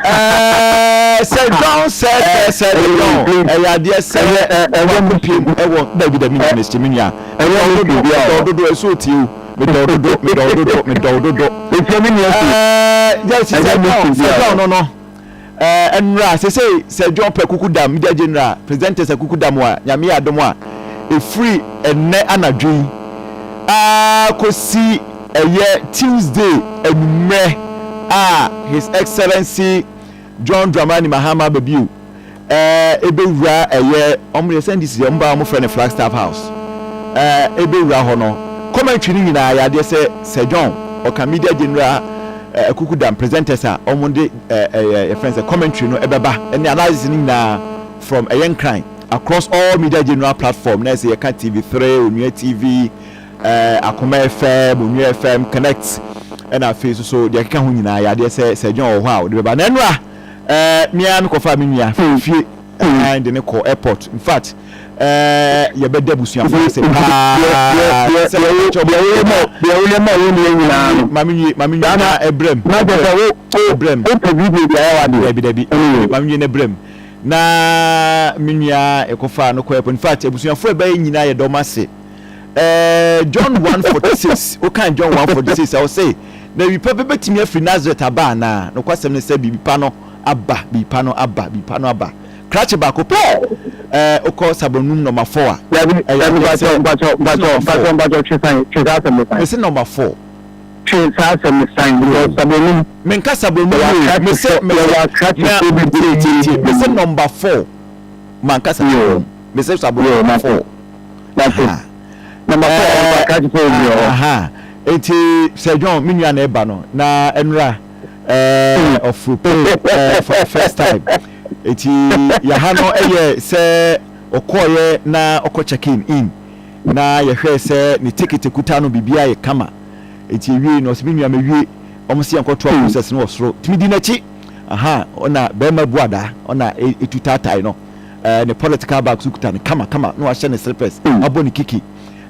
Sir John, sɛ John, ɛyɛ adeɛ sɛ wakɔpiem ɛwɔ dabi dabi nua, mesɛ me nua Ɛyɛ dodo, medɔw dodo, ɛsɛ otie o, medɔw dodo, medɔw dodo, medɔw dodo. Etia mi nua si. Yes, Sir John, Sir John no, ɛnura sese Sir John pɛ kuku dam media general presenters kuku dam a Nyame yɛ adom a, efiri ɛnɛ anadwo yi akɔsi ɛyɛ Tuesday anwummerɛ a His Excellency John Dramani Mahama bɛbio ebewura ɛyɛ ɔmo yɛ sɛ NDC, ɔmo ba ɔmo frɛ no Flagstaff House, ebewura hɔ no, commentary no nyinaa yɛ adeɛ sɛ Sir John ɔka media general kuku dam presenters a ɔmo de ɛɛ yɛfrɛ sɛ commentary no ɛbɛba ɛne analysis no nyinaa from ɛyɛ Nkran across all media general platform, na ɛsɛ yɛka TV3, Onua TV, Akoma FM, Onua FM Connect, ɛna afei nso so deɛ ɛkeka ho nyinaa yɛ adeɛ sɛ Sir John wɔ hɔ a ɔde bɛba. Na ɛnura mmea mi kɔfa mi nua fie ɛn de ne kɔ airport. In fact, yɛbɛda abusuafo ase paa. Sɛ deɛ woyɛ ma wo nua nyinaa no. Maame nwie, maame nwie na ɛbrɛm. Na kyerɛ sɛ wo ɛbrɛm. Wopɛ video deɛ ayɛ wadeɛ. Dabi dabi, maame nwie na ɛbrɛm na me nua ɛkɔfa no kɔ airport. In fact, abusuafo ɛbɛyɛ nyinaa yɛ dɔm ase. John 1:46, wokan John 1:46 a, ɔsɛ na biribi pa bɛtumi afiri Nazareth aba anaa? Nokwasɛm ne sɛ biribi pa no aba, biribi pa no aba, biribi pa no aba. Krakye baako pɛ, wokɔ Sabonum number 4 a. Dabi dabi, mpatsɔ, mpatsɔ, mpatsɔ, mpatsɔ, mpatsɔ, twe san, twe saa asɛm ne san. Mesi number 4. Twe saa asɛm ne san because Sabonum. Menka Sabonum o, mese mese na tie, tie, mese number 4, manka Sabonum, mese Sabonum number 4. Number 4, ɔwɔ akrakye fo obi wɔ hɔ. Eti Sir John, me nua na ɛba no, na ɛnura ɔforo plane for the first time. Eti yaha no ɛyɛ sɛ ɔkɔɔyɛ na ɔkɔ check in na yɛhwɛ sɛ ne ticket kuta no, biribiara yɛ kama. Eti ewie no, ɔsɛ, "Me nua, mewie." Ɔmo si yɛn kɔtoa process no wɔ soro. Tumi di n'akyi aha, ɔna bɛrima bu ada, ɔna etu taatae no, ne political bag so kuta ne kama kama, na wahyɛ ne slippers, abɔ ne kiki,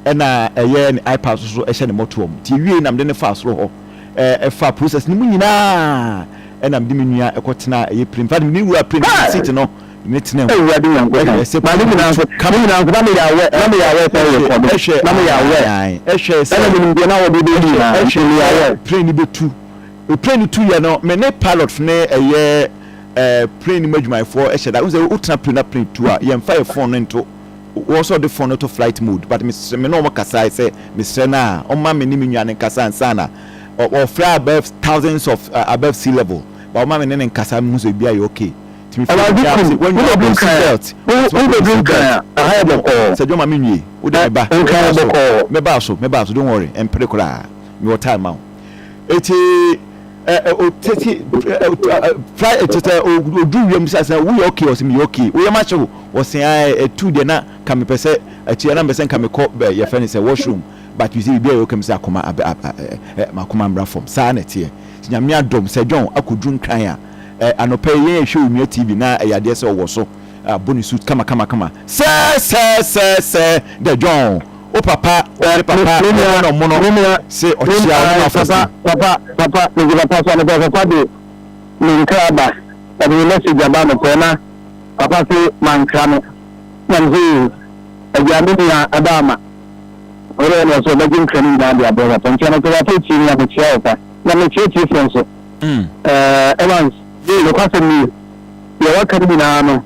ɛna ɛyɛ ne iPad so ɛhyɛ ne mɔtoɔ mu. Ti ewie nam de ne fa soro hɔ, ɛfa process ne mu nyinaa, ɛna mede me nua ɛkɔtena ɛyɛ plane. In fact, me wura plane seat no ne tena mu. Ewurade Nyankopɔn, maa ne nyinaa nso, ne nyinaa nso na meyɛ awɛ, na meyɛ awɛ sɛ ɛyɛ kɔdo. Ɛhwɛ. Na meyɛ awɛ. Ɛhwɛ sɛ ɛna menim deɛ na wɔde bɛ nyinaa. Ɛhwɛ. Meyɛ awɛ. Plane bɛtu, plane tu yɛ no, me ne pilot ne ɛyɛ plane mu adwumayɛfoɔ ɛhyɛ da n sɛ wotena plane na plane tu a, yɛmfa yɛ phone no nto wɔn sɛ ɔde phone no to flight mode, but mesrɛ me ne wɔn kasa sɛ mesrɛ no a, ɔma me ne me nua ne nkasa ansa na ɔfly above thousands of above sea level, but ɔma me ne ne nkasa mu sɛ ebi ayɛ okay. Tumi fi mi when you abɔ seat belt. Wobɛduru Nkran a, aha yɛ bɔkɔɔ. Sɛ dwoma mi nwie wode me ba. Nkran yɛ bɔkɔɔ. Mɛba so, mɛba so, don't worry, ɛmpere koraa, mewɔ time ma wo. Eti ɛ ɛ o tete ɛ fly tete odu wiem sɛ woyɛ okay? Ɔsɛ meyɛ okay. Woyɛ ma kyew? Ɔsɛ ɛɛ, ɛtu deɛ na ka mepɛ sɛ akyi na mepɛ sɛ nka mekɔ ɛ yɛfrɛ no sɛ washroom, but you see, biribi a yɛ okay. Mi sɛ akoma abɛ ɛ ɛ makoma mmra fam saa na ɛteɛ. Nyame adom sɛ John akɔduru Nkran a, anɔpɛ yi yɛn yɛhwɛ Onua TV na ɛyɛ adeɛ sɛ ɔwɔ so abɔ ne suit kama kama kama sɛ the John o papa ne papa ɛne na ɔmo no sɛ ɔkyia ɔmo na ɔfɔ. Papa, papa, mede papa so anɔpɛ, papa de ne nkra aba, ɔde ne message aba anɔpɛ na papa se mankra no na me sɛ agya, me nua ada ama ɔdɛ na ɔsɛ ɔbɛgye nkra no nyinaa de abrɛ papa. Nti anɔpɛ papa tie mi na mekyia wo pa na mekyia tiefoɔ nso. Evans, nokwasɛm nie, deɛ waka no nyinaa no,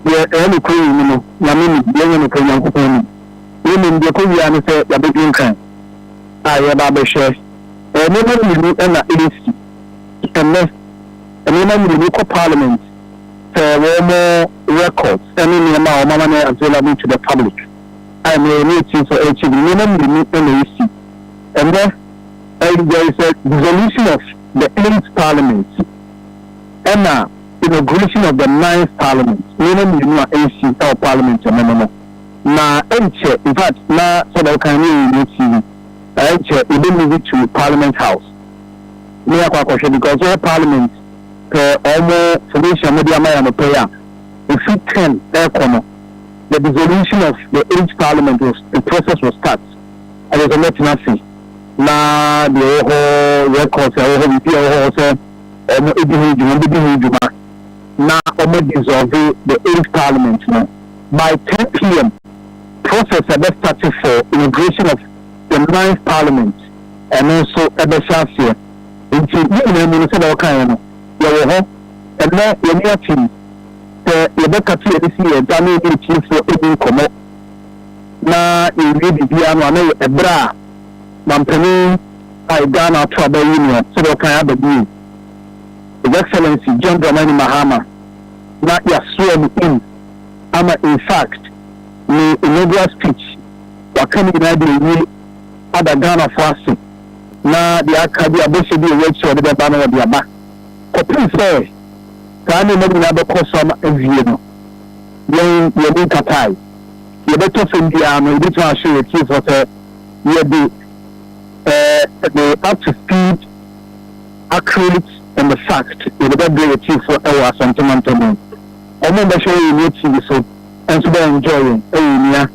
deɛ ɛyɛ nokorɛ wɔ mu no, Nyame nim, deɛ ɛnyɛ nokorɛ, Nyankopɔn nim. Na mmom deɛ kɔwia no sɛ yɛabɛduru Nkran a yɛba abɛhwɛ nneɛma mmienu na ɛresi ɛnnɛ. Nneɛma mmienu kɔ parliament sɛ wɔn records ne nneɛma a wɔn ama no available to the public a ɛnɛ yɛne akyi nso ɛrekyi. Nneɛma mmienu na ɛresi ɛnnɛ. There is a dissolution of the eighth parliament ɛna inauguration of the ninth parliament. Nneɛma mmienu a ɛresi ɛwɔ parliament ɛno no na ɛnkyɛ. In fact, na sɛdeɛ ɔkan ne yɛ yɛ TV, ɛnkyɛ yɛbɛ move to Parliament House ne yɛakɔ akɔhwɛ because ɔyɛ parliament pɛ ɔmo formation a wɔde ama yɛ anɔpɛ yi a efi 10 ɛrekɔ no, the dissolution of the eighth parliament was the process was start. Ɛyɛ sɛ mɛtena ase na deɛ ɛwɔ hɔ, records a ɛwɔ hɔ, biribi a ɛwɔ hɔ sɛ wɔn edi ho dwuma, wɔn bɛdi ho dwuma na wɔn dissolve the eighth Parliament no by 10 p.m. Process a bɛ start for inauguration of the ninth Parliament, ɛno nso ɛbɛhyɛ aseɛ. Nti ne nyinaa mu no, sɛdeɛ wɔkaeɛ no, yɛwɔ hɔ ɛnɛ, yɛne atim sɛ yɛbɛkate yɛde si yɛn da ne yɛne atiefoɔ ɛdi nkɔmmɔ na yɛwie biribiara no a, na yɛ ɛberɛ a mampanin a Ghana ato aba yi no, sɛdeɛ ɔkan aba bio, His Excellency John Dramani Mahama, na yɛasoa no in ama. In fact, ne inaugural speech waka ne nyinaa de awie ada Ghanafoɔ ase, na deɛ aka bi abɔhyɛ bi a ɛwɔ akyi a ɔde bɛba no, wɔde aba. Kɔpem sɛ saa nneɛma nyinaa bɛkɔ so ama awie no, yɛn yɛne nkatae yɛbɛtɔ fam biara no, yɛbɛtumi ahyɛ yɛ tiefoɔ sɛ yɛde the up to speed, accurate and the fact yɛde bɛbrɛ yɛ tiefoɔ ɛwɔ Asante mu. Ɔmo bɛhwɛ yɛ Onua TV so nso bɛ enjoy yɛn ɛwɔ Onua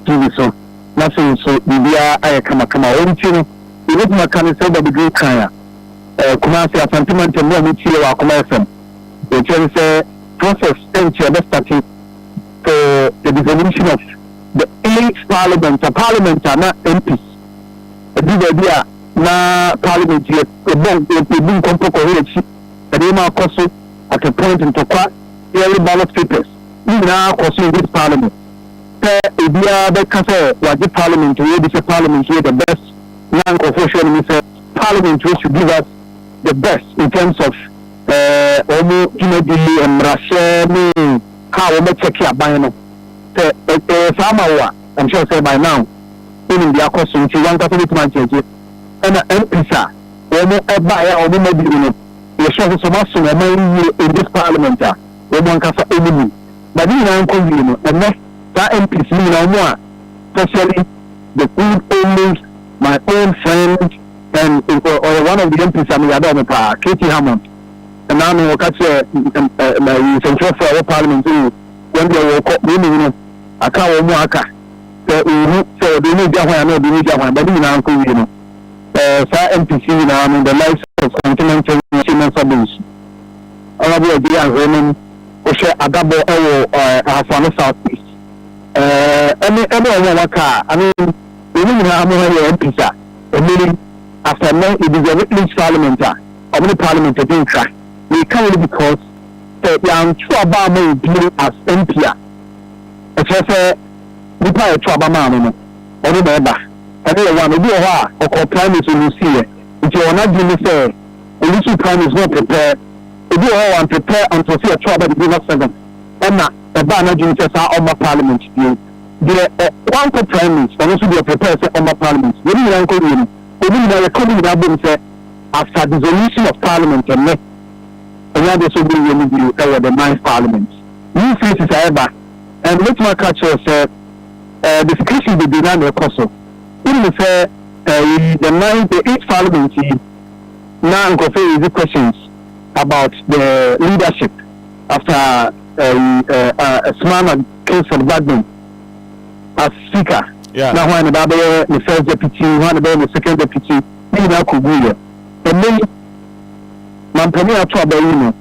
TV so, na afei nso biribiara ayɛ kamakama. Wɔn ti no, yɛbɛtumi aka no sɛ woba bɛduru kan a Kumase, Asante mantam ne a motie wɔ Akoma FM, yɛkyerɛ no sɛ process ɛnkyɛ bɛ start for the dissolution of the eighth Parliament, a parliament a na MPs ɛdu baabi a na parliament yɛ ɛbɔ ebu nkɔmpɔ kɔhɛ akyi, ɛnneɛma akɔ so at a point, ntɔkwa, yearly ballot papers ne nyinaa akɔ so in this parliament, sɛ obiara bɛka sɛ wagye parliament wei bi sɛ parliament wei the best, na nkurɔfoɔ hwɛ no mu sɛ parliament wei should give us the best in terms of wɔn dwumadi, mmarahyɛ ne how wɔn bɛkyɛke aban no. Sɛ ɛyɛ saa ma wo a, I'm sure sɛ by now wonim deɛ akɔ so, nti wankasa bɛtumi akyerɛkyerɛ. Ɛna MPs a wɔn ɛbaeɛ a wɔn ma bi no, yɛhyɛ sɛ wɔn asom ɔman yie in this parliament a wɔn ankasa wɔn mu na ne nyinaa nkɔ wie no. Ɛnɛ saa MPs ne nyinaa wɔn a, especially the good old my own friend and one of the MPs a meyɛ adɔ ɔmo paa, KT Hammond, ɛnaa no wɔka kyerɛ nsɛntwerɛfoɔ a ɛwɔ parliament yi, wɔn deɛ wɔkɔ wɔn mu no aka wɔn mu aka sɛ owu sɛ ɔde ne gya hwan a na ɔde ne gya hwan ba, ne nyinaa nkɔ wie no, saa MPs nyinaa no, the likes of Continental Mensa Bonsu, Honourable Adjei Ahwenem, wohwɛ Adabɔ ɛwɔ Ahafo South East, ɛne wɔn a waka a, I mean, wɔn nyinaa mo yɛ MPs a ɛmiri after nɛ yɛdissolve eighth Parliament a ɔmo ne parliament ɛdi nkra. Meka wɔn because sɛ yɛanto aba ama obi as MP a, ɛkyerɛ sɛ nipa a yɛto aba maa no no, ɔno na ɛba. Ɛno yɛ one. Obi wɔ hɔ a ɔkɔ primaries, ɔlose yɛ, nti ɔwɔ n'adwene mu sɛ ɔlose primaries no prepare. Obi wɔ hɔ a wɔn prepare until sɛ yɛto aba de 7, ɛna ɛbaa n'adwene sɛ saa ɔma parliament bio. Deɛ ɔ wankɔ primaries, ɔno nso deɛ prepare sɛ ɔma parliament. Wɔn nyinaa nkɔ wie no, wɔn nyinaa yɛka wɔn nyinaa bom sɛ after dissolution of parliament ɛnɛ, ɛnyɛ adeɛ sɛ ɔbɛwie mu bio ɛwɔ the ninth Parliament. New faces a ɛba, and mɛtumi aka kyerɛ sɛ discussion bebree na na ɛkɔ so. Wonim sɛ the ninth, the eighth Parliament yi na nkurɔfoɔ raise questions about the leadership after Sumana Kingsford Bagbin as speaker. Na hwan ne ba bɛyɛ ne first deputy, hwan ne bɛyɛ ne second deputy, ne nyinaa kɔ gu yɛ. Ɛnɛ yi mampanin ato aba yi no,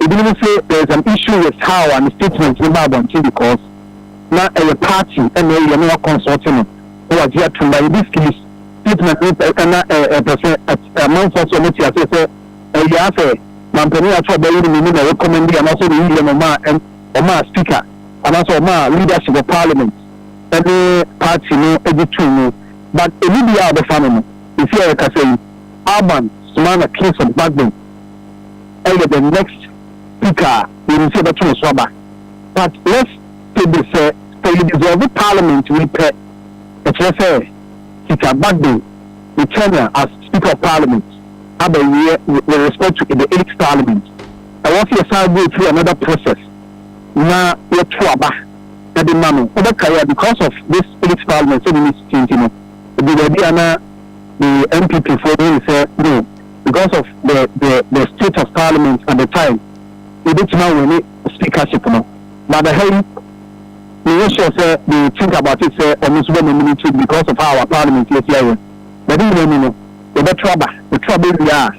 ebinom say there is an issue with how and the statement ne ba abɔnten, because na ɛyɛ party ɛna ɛyɛ na wakɔnsɔɔte no na wagye atum, but in this case statement no ɛna ɛpɛ sɛ amanfoɔ sɛ ɔmo te ase sɛ ɛyɛ asɛ mampanin ato aba yi no mu na recommend anaasɛ ɔmo yi yɛ no ɔmaa ɔmaa speaker anaasɛ ɔmaa leadership of parliament ɛne party no ɛgye tum mu. But emu bi a ɔbɛfa no, efi a yɛkasa yi, Alban Sumana Kingsford Bagbin ɛyɛ the next speaker a yɛnim sɛ yɛbɛto ne so aba. But let's say this, sɛ yɛ dissolve parliament wei pɛ, ɛkyerɛ sɛ Speaker Bagbin ne tenure as speaker of parliament aba wie with respect to the eighth Parliament. Ɛwɔ sɛ yɛsan go through another process na yɛto aba ɛde ma no. Wobɛkae a, because of this eighth Parliament sɛ ne ne nti no, ebi baabi a na the NPP foɔ no sɛ no, because of the state of parliament at the time, ebetumi awin speakership no. But the ha yi, meyɛ sure sɛ they think about it sɛ ɔmo nso bɛ nominate because of how our parliament yɛ si ayɛ. But ne nyinaa mu no, yɛbɛto aba, yɛto aba wie a,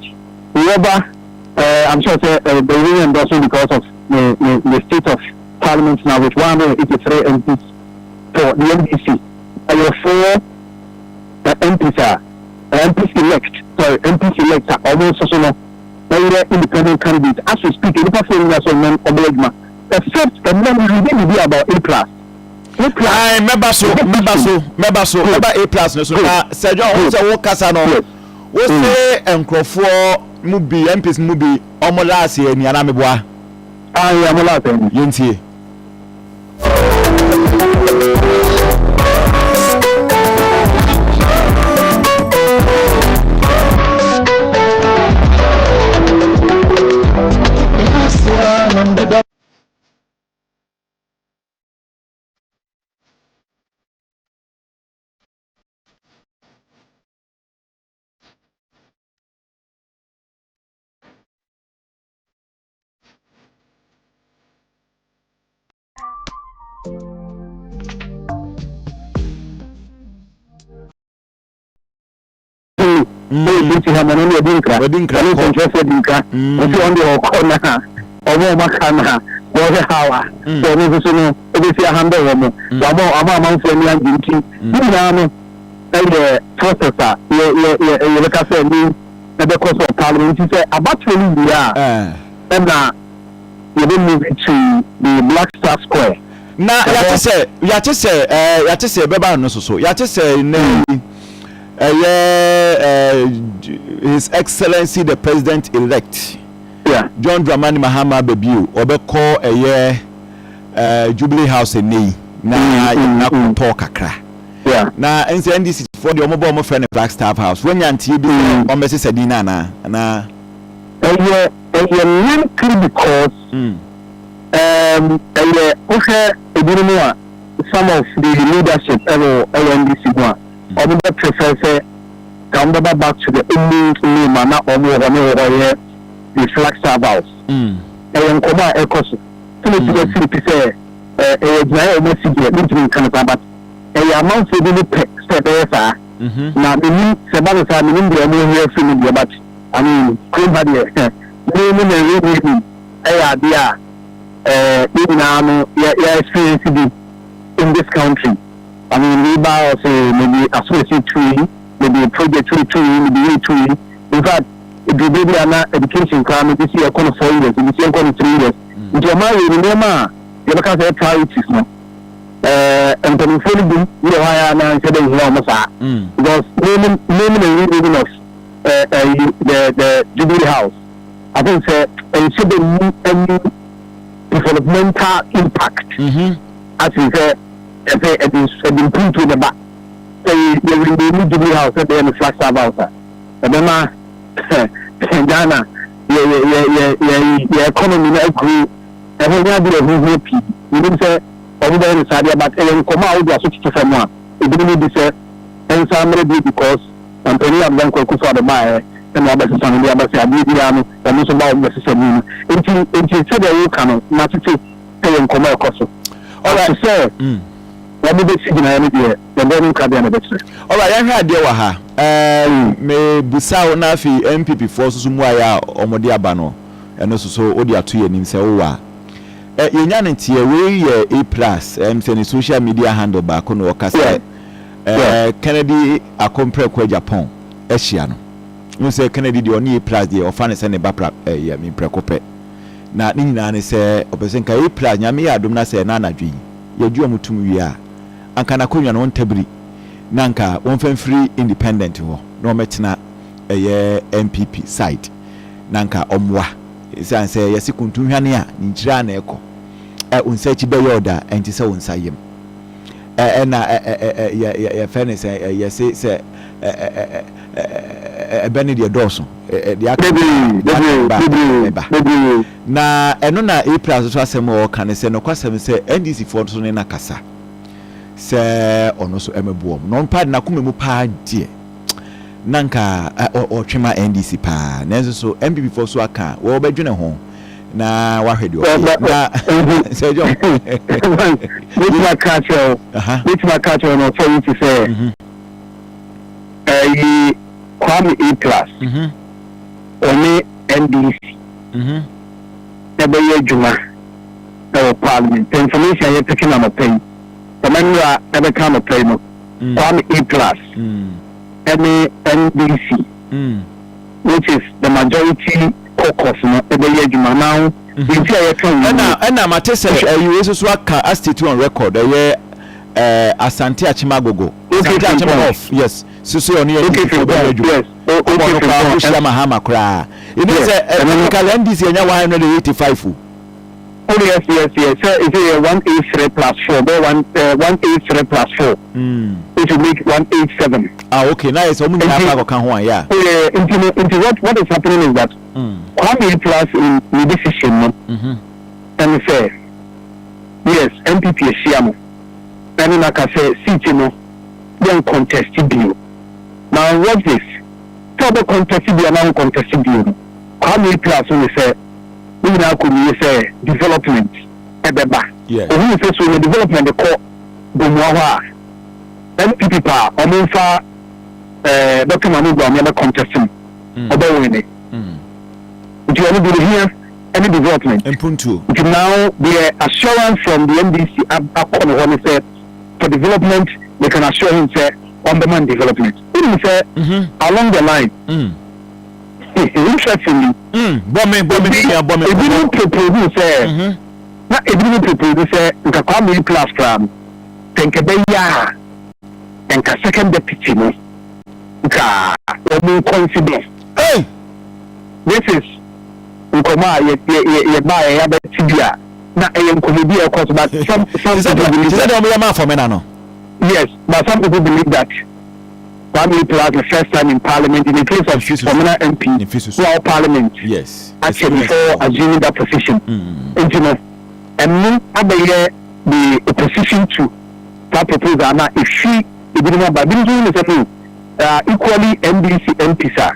whoever Eh, I'm sure sɛ eh, the women endorsement because of the, the, the state of parliament now with 183 MPs for the NDC. Ɛyɛ four eh, MPs a eh, MPs elect, sorry, MPs elect a wɔn nso so no wɔyɛ independent candidate. As we speak, nipa fo nyina so ɔmo ɔbɛyɛ adwuma. Except ɛnna mi read biribi about A plus. A plus. Ayi mɛba so mɛba so mɛba so mɛba A plus no so na sɛ John wo sɛ wo kasa no. Wo se nkurɔfoɔ mu bi, MPs no mu bi, wɔn laase ani anaa meboa? Aye, wɔn laase ani. Yɛntie. Nti ha mɔno ne ɔdi nkra Wadi nkra ɔne kɔ. nsɛnkyerɛ sɛ di nkra nti ɔno deɛ ɔkɔ na ɔmo ɔmo aka na wɔhwɛ how a sɛ ɔno nso so no ɛbɛsi ahandle wɔn mo wama ama amanfoɔ ani agye nti ne nyinaa no ɛyɛ process a yɛ yɛ yɛ yɛbɛka sɛ ne ɛbɛkɔ so wɔ parliament nti sɛ abatoɔ no wie a ɛna yɛbɛ move to the Black Star Square. Na yɛate sɛ yɛate sɛ ɛɛ yɛate sɛ ɛbɛba no soso yɛate sɛ nnɛ yi ɛyɛ ɛɛ His Excellency the President elect Yeah. John Dramani Mahama abɛbio ɔbɛkɔ ɛyɛ ɛɛ Jubilee House nnɛ yi na yɛn akɔtɔ kakra. Yeah. Na ɛnsɛ NDC foɔ deɛ wɔn bɔ wɔn frɛ no Flagstaff House. Wanya nteɛ bi sɛ wɔn bɛsesa din no anaa? Anaa? Ɛyɛ ɛyɛ likely because um, ɛyɛ wohwɛ ebinom a some of the leadership ɛwɔ ɛwɔ NDC mu a wɔn bɛ prefer sɛ ka wɔn bɛba back to the old name a na wɔn wɔ hɔ ne wɔ hɔ yɛ the Flagstaff House. Ɛyɛ nkɔmɔ a ɛkɔ so. Sɛ mo ti bɛ siri pi sɛ ɛyɛ gyinaeɛ a wɔn asi deɛ mentumi nka no saa but ɛyɛ amanfoɔ bi no pɛ sɛ ɛbɛyɛ saa na menim sɛ ɛba no saa menim deɛ wɔn hia firi mu deɛ but I mean kurom ha deɛ me ne na ɛwɔ mu ɛyɛ adeɛ a ɛɛ yɛn nyinaa no yɛ yɛ experience bi in this country. I mean we ba ɔsɛ maybe asomasi tui maybe project tui tui maybe wei tui. In fact edurube bi a na education koraa no bi si yɛkɔ no 4 years, ebi si yɛnkɔ no 3 years, nti ɔmo ayɛ ne nneɛma a yɛbɛka sɛ priorities no ɛɛ mpanimfoɔ no bi yɛ hɔ a na nhyɛ dɛ nhia wɔn saa because naming and renaming of ɛɛ ɛyi the Jubilee House, I think sɛ nhyɛ dɛ mu any developmental impact ati sɛ ɛsɛ ɛde mpuntuo bɛba sɛ yɛ rename Jubilee House sɛ bɛyɛ no Flagstaff House a ɛbɛma Ghana yɛ yɛ yɛ yɛ yɛ yɛ economy no aguru ɛho nyɛ ade ɛho hia pii. Menim sɛ ɔmo bɛyɛ no saa deɛ, but ɛyɛ nkɔmɔ a wode aso toto fam a ebinom di sɛ ɛnsa mmerɛ bio because mpanin Addo Dankwa Akufo Addo baeɛ ɛna wabɛsesa no de aba sɛ adeɛ biara no ɛno nso ba wɔn bɛsesa mu no nti nti sɛdeɛ woka no matete sɛ yɛ nkɔmɔ ɛkɔ so ɔte sɛ wɔn bɛsi gyinaeɛ no deɛ yɛbɔ no nkrabea na ɛbɛkyerɛ. Alright, yɛnhwɛ adeɛ wɔ ha. Ɛɛ mebusa wo na afei NPP foɔ nso so mmuaeɛ a wɔde aba no ɛno nso so wode ato yɛn anim sɛ wowɔ a. Ɛ yɛnya no nteɛ wei yɛ A plus ɛm sɛ ne social media handle baako na ɔka sɛ ɛɛ Kennedy Akompreko Agyapong ahyia no. Wohu sɛ Kennedy deɛ ɔne A plus deɛ ɔfa no sɛ ne ba pra ɛyɛ me prɛko pɛ. Na ne nyinaa ne sɛ ɔpɛ sɛ nka A plus Nyame yɛ adom na sɛ ɛna anadwo yi yɛgye wɔn tom wie a anka n'akonnwa no ɔntabiri na anka wɔmfa mfiri independent hɔ na wɔmmɛtena ɛyɛ NPP side na anka ɔmmoa. Esiane sɛ yɛse kuntu hwane a, ne nkyiri ara na ɛkɔ. Ɛ, wo nsa akyi bɛyɛ ɔda a, ɛnte sɛ wo nsa yam. Ɛ, ɛna ɛ, ɛ, ɛ, ɛ, yɛ, yɛ, yɛfrɛ no sɛ, ɛ, yɛse sɛ, ɛ, ɛ, ɛ, ɛ, ɛ, ɛbɛ no deɛ dɔɔso. Ɛ, ɛ, deɛ aka no ba, deɛ aka no ba, ɛbɛba. Na ɛno na April nso so asɛm a ɔreka ne sɛ, nokwasɛm sɛ NDC foɔ nso ne no akasa sɛ ɔno nso ɛmɛboa wɔn. Na ɔno paa de n'akoma mu paa deɛ, na nka ɔtwe ma NDC paa nanso so NPP foɔ so aka a wɔbɛdwene ho na wahwɛ deɛ ɔbɛyɛ na sɛ John. Mɛtumi aka akyerɛ wo, mɛtumi aka akyerɛ wo na ɔtɔ yi te sɛ ɛyi Kwame A plus ɔne NDC. Ɛbɛyɛ adwuma ɛwɔ parliament. The information a yɛpeke no anɔpa yi, ɛmɛ nnora ɛbɛka anɔpa yi no, Kwame A Plus ɛne NDC, which is the majority caucus no, ɛbɛyɛ adwuma now. Nti a yɛka yi Ɛna mate sɛ ɛyi wei soso aka astate on record, ɛyɛ Asante Akyem Agogo, Asante Akyem North, yes, soso ɔno yɛ NDC fo bɛyɛ adwuma. Ɔmɔ no koraa ɔmo hyia Mahama koraa ebi sɛ technically NDC ɛnya 185 o. Oh yes. So it's a 183 plus four, but 183 plus four, which will make 187. Ah, okay. Na yɛ sɛ ɔmo nyinaa kɔ akɔka ho a, yeah. Oh yeah. Nti what is happening is that Kwame A Plus in the decision no, and say yes, NPP ahyia no, ɛne na ka sɛ seat no yɛn contest bio. Now watch this. Sɛ ɔbɛ contest bio na contest bio no, Kwame A Plus no sɛ ne nyinaa kɔ wie sɛ development ɛbɛba. Ohun sɛ so na development kɔ Gomoa hɔ a, NPP pa ɔmo nfa Dr Mahmood Bawumia bɛ contest mu, ɔbɛ win ne. Nti ɔno de ohia ɛne development. Mpuntuo. Nti now the assurance from the NDC akɔ ne hɔ ne sɛ for development they can assure him sɛ ɔmbɛma no development. Wonim sɛ along the line, interestingly, Bɔ me, bɔ me, nua, bɔ me. Ebinom propose sɛ na ebinom propose sɛ nka Kwame Plus koraa no sɛ nka ɛbɛyɛ a, nka second deputy no nka wɔn consider. Hey! This is nkɔmɔ a yɛ yɛ yɛ yɛ baa yɛ yabɛti bi a na ɛyɛ nkɔmɔ bi a ɛkɔ so, but some people believe Te sɛ that deɛ ɔmo yɛ maa Fomena no. Yes, but some people believe that Kwame Plus, the first time in parliament, in the case of Fomena MP Nfi who are parliament actually before assuming that position, nti no ɛno abɛyɛ the opposition to that proposal na efi ebinom aba. Ebinom nso ne sɛ no, equally NDC MPs a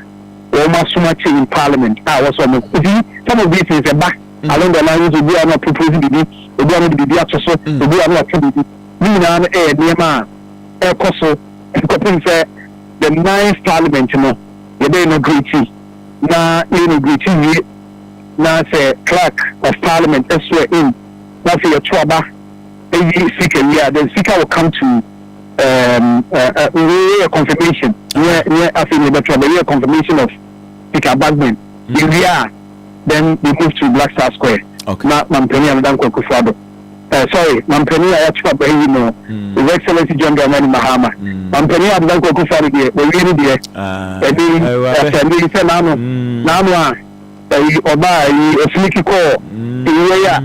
wɔn asom akyi in parliament a wɔsɔ wɔn. Nti some of these things ɛba along the line, obi a na propose bibi, obi a na de bibi ato so, obi a na ɔka bibi, ne nyinaa no ɛyɛ nneɛma a ɛkɔ so nkɔpem sɛ the ninth parliament no yɛbɛ inaugurate. Na yɛ inaugurate wie na sɛ clerk of parliament swear in na afei yɛto aba eyi speaker wie a, then speaker will come to yɛ confirmation, nyɛ afei na yɛbɛto aba, yɛ confirmation of Speaker Bagbin. Yɛwie a, then we move to Black Star Square. Na mampanin a Dankwa Akufo-Addo, sorry, mampanin a yɛato aba yi no, His Excellency John Dramani Mahama, mampanin a Dankwa Akufo-Addo deɛ wɔwie no deɛ, ɛde ɛsɛnde sɛ n'ano a ɛyi ɔbaa yi ofiliki kɔɔ ewia yi a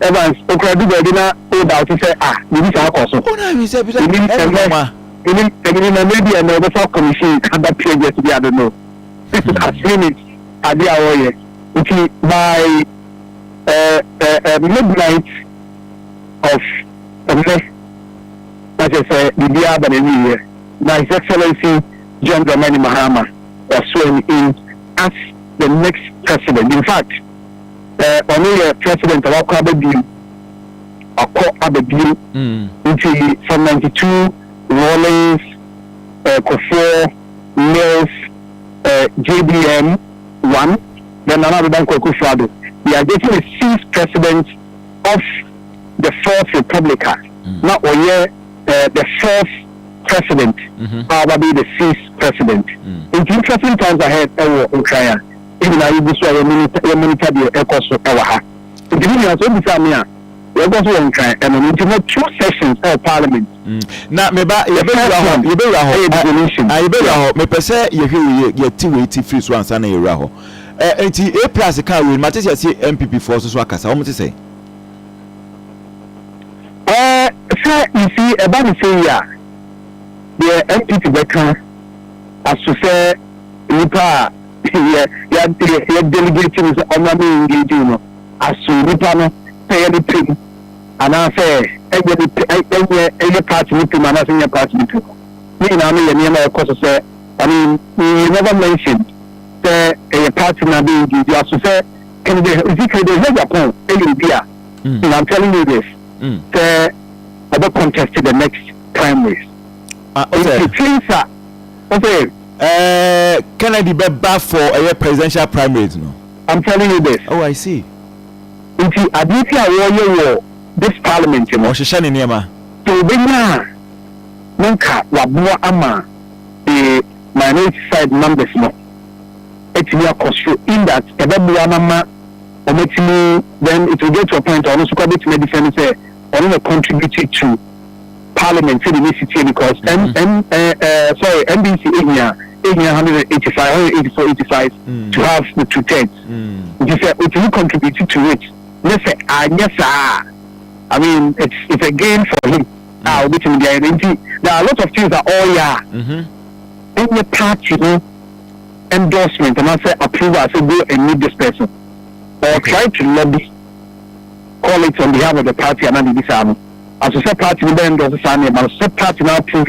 Evans okura du baabi na o da ɔte sɛ ah, biribi saa kɔ so. Enim ɛnɛ enim enim na maybe ɛnɛ ɔbɛfa commission other project bi, I don't know. This is assuming ade a wɔyɛ. Nti by midnight of ɛnɛ na kyerɛ sɛ biribiara aba n'awieɛ na His Excellency John Dramani Mahama was sworn in as the next president. In fact, ɔno yɛ president a wakɔ aba bio, akɔ aba bio. Nti from 92, Rawlings, Kufuor, Mills, JDM one, then Nana Addo Dankwa Akufo-Addo. We are getting a sixth president of the Fourth Republic a na ɔyɛ the fourth president a ɔba bɛyɛ the sixth president. Nti interesting times ahead ɛwɔ Nkran a nyinaa yɛgu so a yɛ monitor deɛ ɛkɔ so ɛwɔ ha. Nti ne nyinaa sɛ obisa me a, yɛkɔ so wɔ Nkran ɛno no. Nti na two sessions ɛwɔ parliament. Na meba, yɛbɛwura hɔ, yɛbɛwura hɔ. Ɛyɛ dissolution. Ah, yɛbɛwura hɔ. Mepɛ sɛ yɛhwɛ wei, yɛte wei ti firi so ansa na yɛwura hɔ. Nti A Plus ka wei no, mate sɛ yɛse NPP foɔ so akasa, wɔn te sɛ Sɛ you see, ɛba ne sɛ yi a, deɛ NPP bɛka aso sɛ nipa a yɛ delegate no sɛ ɔma me engage no aso nipa no sɛ yɛ ne pɛm anaasɛ ɛnyɛ ne pɛ, ɛnyɛ ɛyɛ party ne pɛm anaasɛ ɛnyɛ party ne pɛm, ne nyinaa no yɛ nneɛma a ɛkɔ so sɛ, I mean, you never mentioned sɛ ɛyɛ party na bɛ engage aso sɛ Kennedy, you see, Kennedy Agyapong ɛyɛ obi a, and I'm telling you this, sɛ ɔbɛ contest the next primaries. Ah, ɔsɛ Nti things a ɔsɛ Kennedy bɛba for ɛyɛ presidential primaries no. I'm telling you this. Oh, I see. Nti adeɛ ti a wɔreyɛ wɔ this parliament no, ɔhyehyɛ ne nneɛma. Sɛ obɛnya a, ne nka waboa ama the minority side numbers no atumi akɔ soro, in that ɛbɛboa no ma ɔmatumi, then it will get to a point a ɔno nso kɔ bɛtumi adefend sɛ ɔno na contribute to parliament sɛde ne si tie, because M M sorry, NDC ehia 185, 184, 85 to have the two thirds. Nti sɛ otumi contribute to it ne sɛ anyɛ saa, I mean, it's a gain for him a obetumi de ayɛ no. Nti there are a lot of things that ɔyɛ a ɛnyɛ party no endorsement anaasɛ approval sɛ go and meet this person or try to lobby, call it on behalf of the party anaa biribi saa no. Aso sɛ party no bɛ endorse saa nneɛma no, sɛ party no approve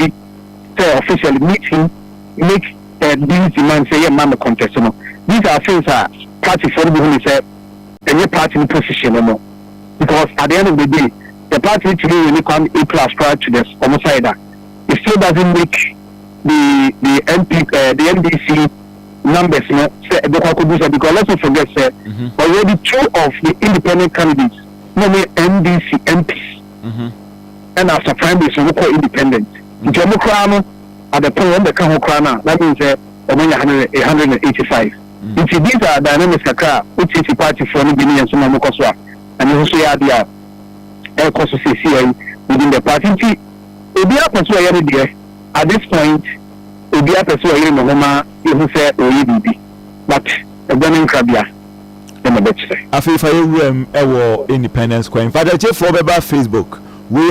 sɛ officially meet him, make these demands sɛ yɛ mma no contest no, these are things a party foɔ no bi hu ne sɛ ɛnyɛ party no position no, because at the end of the day, the party tumi win Kwame A Plus prior to the ɔmo side a, it still doesn't make the MP the NDC numbers no sɛ ɛbɛkɔ akɔdu sɛ, because let's not forget sɛ already two of the independent candidates na ɔmo yɛ NDC MPs, ɛna after primaries ɔmo kɔ independent. Nti ɔmo koraa no, at the point wɔn bɛka ho koraa no a, that means sɛ ɔmo nya 185. Nti these are dynamics kakra a otietie party foɔ no bi ne yɛn nso na ɔmo kɔ so a, ɛno nso so yɛ adeɛ a ɛrekɔ so siesie yɛn within the party. Nti obi apɛ so ɔyɛ no deɛ, at this point obi apɛ so ɔyɛ ne ho ma ehu sɛ ɔyɛ biribi, but ɛgbɛn ne nkrabea ɛna bɛkyerɛ. Afei fa yɛwura mu ɛwɔ Independence Square. In fact, akyɛfoɔ bɛba Facebook wei.